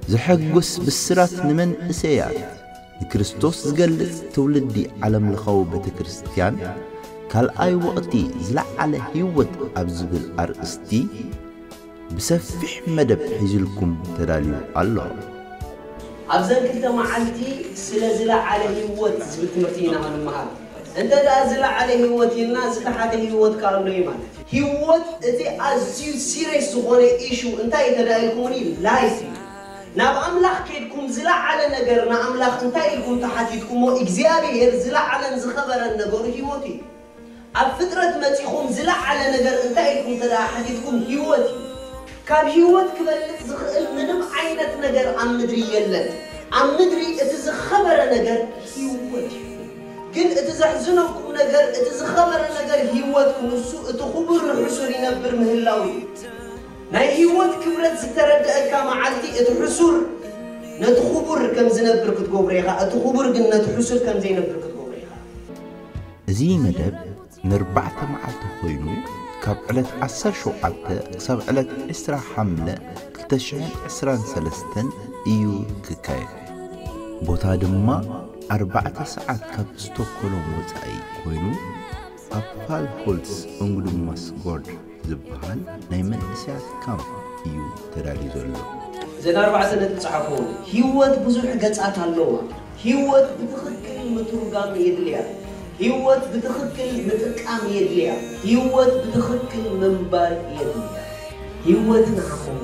ዘሐጉስ ብስራት ንመንእሰያት፣ ንክርስቶስ ዝገልጽ ትውልዲ ዓለምለኻዊ ቤተ ክርስቲያን ካልኣይ ወቕቲ ዝለዓለ ህይወት ኣብ ዝብል ኣርእስቲ ብሰፊሕ መደብ ሒዝልኩም ተዳልዩ ኣሎ። ኣብዘን ክልተ መዓልቲ ስለ ዝለዓለ ህይወት ዝብል ትምህርቲ ኢና ክንመሃር። እንተ ደኣ ዝለዓለ ህይወት ኢልና ዝተሓተ ህይወት ከ ኣሎ እዩ ማለት እዩ። ህይወት እቲ ኣዝዩ ሲሪየስ ዝኾነ ኢሹ እንታይ እዩ ተዳኢልኩምኒ? ላይፍ እዩ። ናብ ኣምላኽ ከድኩም ዝለዓለ ነገር ንኣምላኽ እንታይ ኢልኩም ተሓቲትኩሞ? እግዚኣብሔር ዝለዓለን ዝኸበረን ነገሩ ህይወት እዩ። ኣብ ፍጥረት መጺኹም ዝለዓለ ነገር እንታይ ኢልኩም እንተ ደኣ ሓቲትኩም ህይወት እዩ። ካብ ህይወት ክበልጽ ዝኽእል ምንም ዓይነት ነገር ኣብ ምድሪ የለን። ኣብ ምድሪ እቲ ዝኸበረ ነገር ህይወት እዩ። ግን እቲ ዘሕዝነኩም ነገር እቲ ዝኸበረ ነገር ህይወት ክንሱ እቲ ክቡር ንሕሱር ይነብር ምህላው እዩ። ናይ ህይወት ክብረት ዝተረደአካ መዓልቲ እቲ ሕሱር ነቲ ክቡር ከም ዝነብር ክትገብሮ ኢኻ፣ እቲ ክቡር ግን ነቲ ሕሱር ከም ዘይነብር ክትገብሮ ኢኻ። እዚ መደብ ንርባዕተ መዓልቲ ኮይኑ ካብ ዕለት ዓሰርተ ሸውዓተ ክሳብ ዕለት ዕስራ ሓምለ ክልተ ሽሕን ዕስራን ሰለስተን እዩ ክካየድ። ቦታ ድማ ኣርባዕተ ሰዓት ካብ ስቶክሆልም ወጻኢ ኮይኑ ኣብ ፋልሆልትስ ኡንግዱማስጎርድ ዝበሃል ናይ መንእሰያት ካምፕ እዩ ተዳልዩ ዘሎ። እዘን ኣርባዕተ ነጥቢ ጸሓፍዎ። ህይወት ብዙሕ ገጻት ኣለዋ። ህይወት ብትኽክል ምትርጓም የድልያ። ህይወት ብትኽክል ምጥቃም የድልያ። ህይወት ብትኽክል ምንባር የድልያ። ህይወት ንዓኹም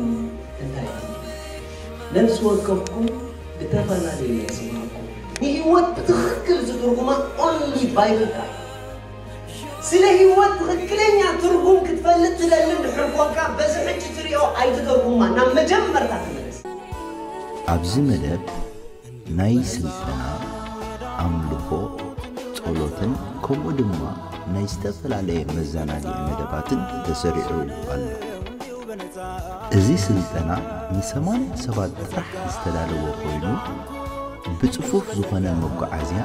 እንታይ እዩ? ነፍሲ ወከፍኩም ብተፈላለየ መልሲ ምሃብኩም። ንህይወት ብትኽክል ዝትርጉማ ኦንሊ ባይብል ጥራይ። ስለ ህይወት ትኽክለኛ ትርጉም ክትፈልጥ ትደሊ እንድሕር ኮንካ፣ በዚ ሕጂ ትሪኦ ኣይትተርጉማ፣ ናብ መጀመርታ ተመለስ። ኣብዚ መደብ ናይ ስልጠና፣ ኣምልኾ፣ ጸሎትን ከምኡ ድማ ናይ ዝተፈላለየ መዘናግዒ መደባትን ተሰሪዑ ኣሎ። እዚ ስልጠና ንሰማንያ ሰባት ጥራሕ ዝተዳለወ ኮይኑ፣ ብጽፉፍ ዝኾነ መጓዓዝያ፣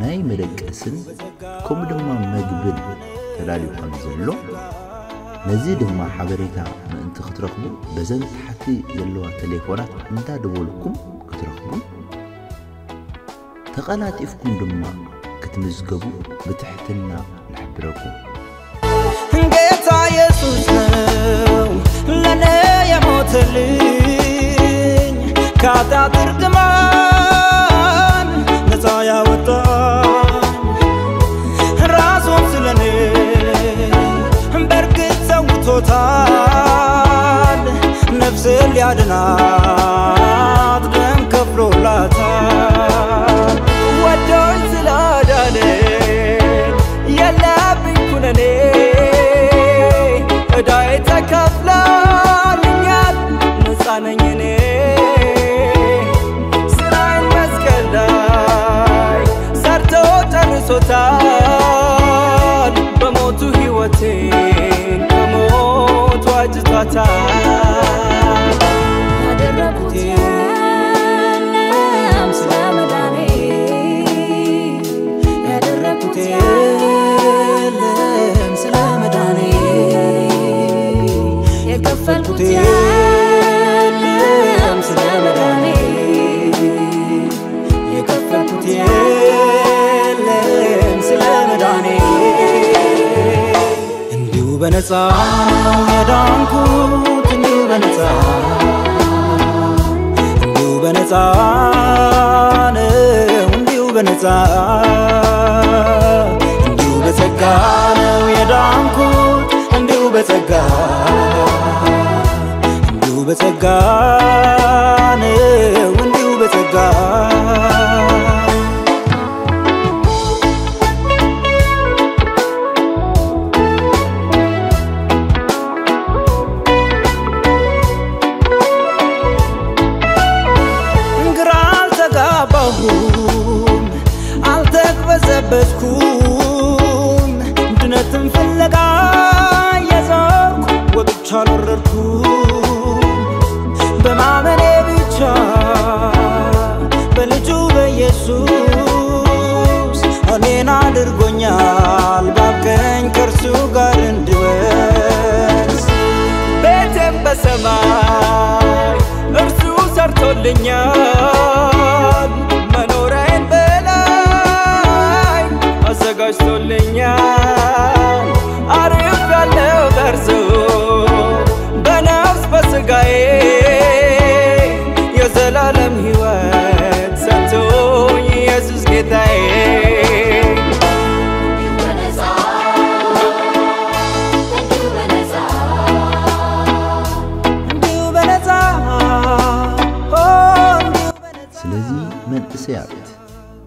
ናይ መደቀስን ከምኡ ድማ መግብን ተዳልዩ ከም ዘሎ፣ ነዚ ድማ ሓበሬታ ምእንቲ ክትረኽቡ በዘን ታሕቲ ዘለዋ ቴሌፎናት እንዳደወልኩም ክትረኽቡ፣ ተቐላጢፍኩም ድማ ክትምዝገቡ ብትሕትና ንሕብረኩም። ጌታ ኢየሱስ ነው ለኔ የሞተልኝ፣ ከኃጢአት እርግማን ነፃ ያወጣኝ። ራሱን ስለኔ በእርግጥ ሰውቶታል፣ ነፍሴን ሊያድናት ደም ከፍሎላታል። ወዶኝ ስላዳነኝ የለብኝ ኩነኔ፣ ዕዳዬ ተከፍሎልኛል፣ ነፃ ነኝ እኔ። ስራዬን መስቀል ላይ ሰርቶ ጨርሶታል፣ በሞቱ ሕይወቴን ከሞት ዋጅቷታል። ያደረኩት የለም ስለ መዳኔ፣ ያደረኩት የለም ስለ መዳኔ፣ የከፈልኩት የለም ስለ መዳኔ፣ የከፈልኩት የለም ስለ መዳኔ። እንዲሁ በነፃ ነው የዳንኩት፣ እንዲሁ በነፃ፣ እንዲሁ በነፃ ነው፣ እንዲሁ በነፃ፣ እንዲሁ በጸጋ ነው የዳንኩት፣ እንዲሁ በጸጋ፣ እንዲሁ በጸጋ ነው፣ እንዲሁ በጸጋ። ግራ አልተጋባሁም፣ አልተቅበዘበዝኩም፣ ድነትን ፍለጋ እየዞርኩ ወጥቼ አልወረድኩም። በማመኔ ብቻ በልጁ በኢየሱስ እኔን አድርጎኛል በአብ ቀኝ ከእርሱ ጋር እንድወርስ። ቤቴም በሰማይ እርሱ ሰርቶ ኛል መኖሪያዬን በላይ አዘጋጅቶልኛል። አርፍ ያለው ደርሶ በነፍስ በስጋዬ የዘላለም ሕይወት ሰጥቶኝ ኢየሱስ ጌታዬ። እንዲሁ በነፃ፣ ኦ፣ እንዲሁ በነፃ። ስለዚ መንእሰያት፣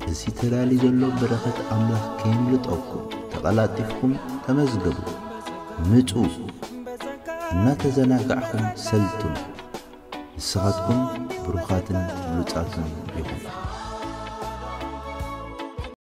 እዚ ተዳልዩ ዘሎ በረኸት ኣምላኽ ከየምልጠኩም ተቐላጢፍኩም ተመዝገቡ። ምጹ፣ እናተዘናጋዕኩም ሰልጥኑ። ንስኻትኩም ብሩኻትን ብሉጻትን ኢኹም።